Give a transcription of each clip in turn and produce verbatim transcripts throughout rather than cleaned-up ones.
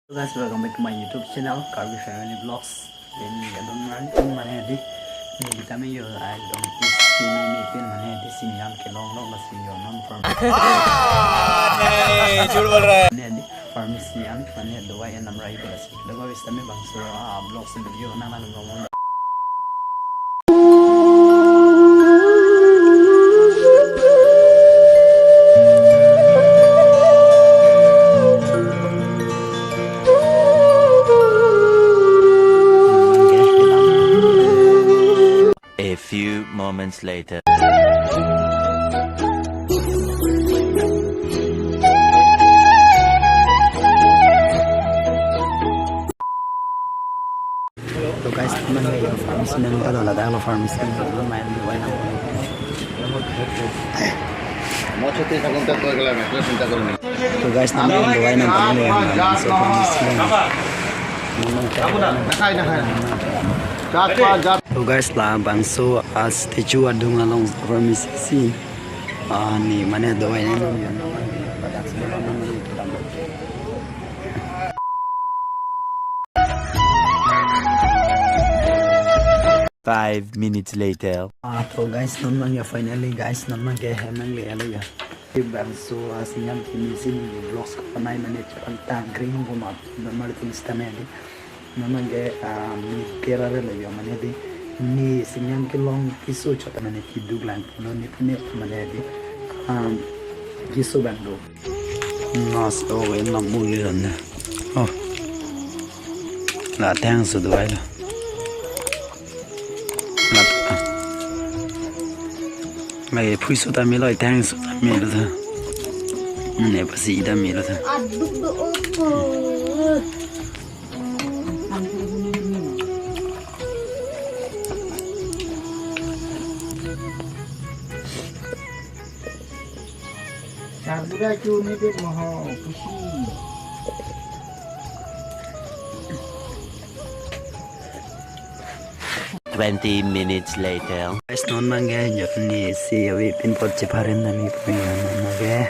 Hello guys, welcome back to my YouTube channel, Karbi Family Vlogs. Then, I don't mind, mane di, ni kita me yo, I don't, isi meme pen mane di, isi meme kelong long, lasi yo non farm. Ah, nahi, jhut bol raha hai. Mane di, pharmacy an, mane dawai an namrai bol si. Laga vis tame bangso, ah, vlogs video nang nang ngomong. A few moments later. So guys, teman ya, pharmacy nang kalau ada kalau pharmacy nang main di wai nang. Mo choti sa kontak koi gala, main choti sa kontak koi gala. So guys, teman yang di wai nang kalau yang so pharmacy nang. Nakai, nakai. Jat pa, jat. So guys, labangso a statue adung along pharmacy si. Ah, ni mane dawai nang ya. Five minutes later. Ah, to guys, non mang ya finally guys, non mang ke hem mang le alo ya. Di bangso a sinam kimi si ni vlogs ko panai mane chapang tang kring ko ma, non mang le tulis tame di. Non mang ke, ah, mi tera re le yo mane di. Ni sinam kelong kiso chota mane kiduk lang lo ni pune mane di. Ah, kiso bang do. Nas o en lam muli ran na. Oh. La thang su dawai lo. Lat, ah. Mai phui su ta me lo, thang su ta me lo ta. Ne pasi ta me lo ta. Aduk do opo. Sarbura chu ni de moho pusi. Twenty minutes later. Guys, non mang ke jonni si avi pin pot chepharen nami pin mang ke.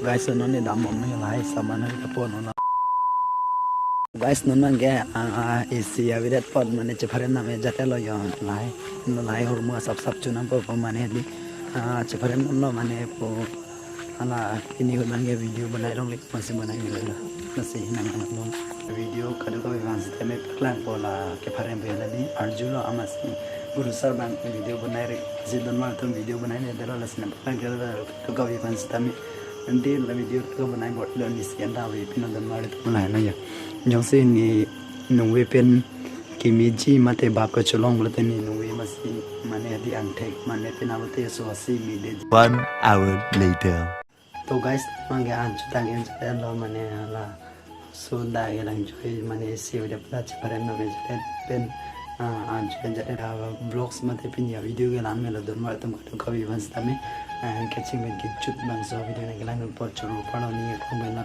Guys, non ni dam bom ni lahai saman ni kapo non. Guys, non mang ke, ah, ah, isi avi det pot mane chepharen name jate lo yo lahai. No lahai hormu asap sap chunam po po mane di. Ah, chepharen lo mane po. Hala pini ko mang ke video banai long lek masi banai ni lo. Masi nang nang long. Video kado kave vang sitame paklang po la kepharen pe la di. Arju lo amasi guru sar bang video banai re. Si don mal tum video banai ne delo lasi nang paklang ke la kado kave vang sitame. Nanti la video ko banai bot lo ni si anda ve pin don mal tum la na ya. Jongsi ni nungve pen kimiji mate bap kachelong pulote ni nungve masi mane di angthek mane pina pulote so asi mi de. One hour later. To guys, mang ke an chutang en chutang lo mane hala. So da ke lang choi mane si udah pula chepharen name jate pen, ah, an chutang jate da vlogs mate pini ya video ke lang me lo don mal tum kado kave vang sitame, ah, kaching pen kejut bangso video nang ke lang don por choro palo ni ya kong ben la.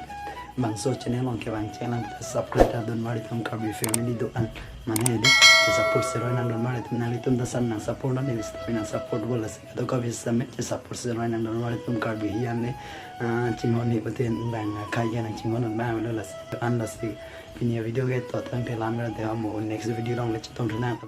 Bangso channel along ke bang channel subscribe ta don mal tum Karbi Family do an mane di support seroi nang don mal tum nang itum ta san nang support nang ni sitame nang support bola si kado kave sitame support seroi nang don mal tum Karbi hi an ni, ah, chinghon ni putin bang kai ke nang chinghon nang bang lo lasi an lasi pini ya video ke to tang te lam ra te mo next video along le chetong thunang.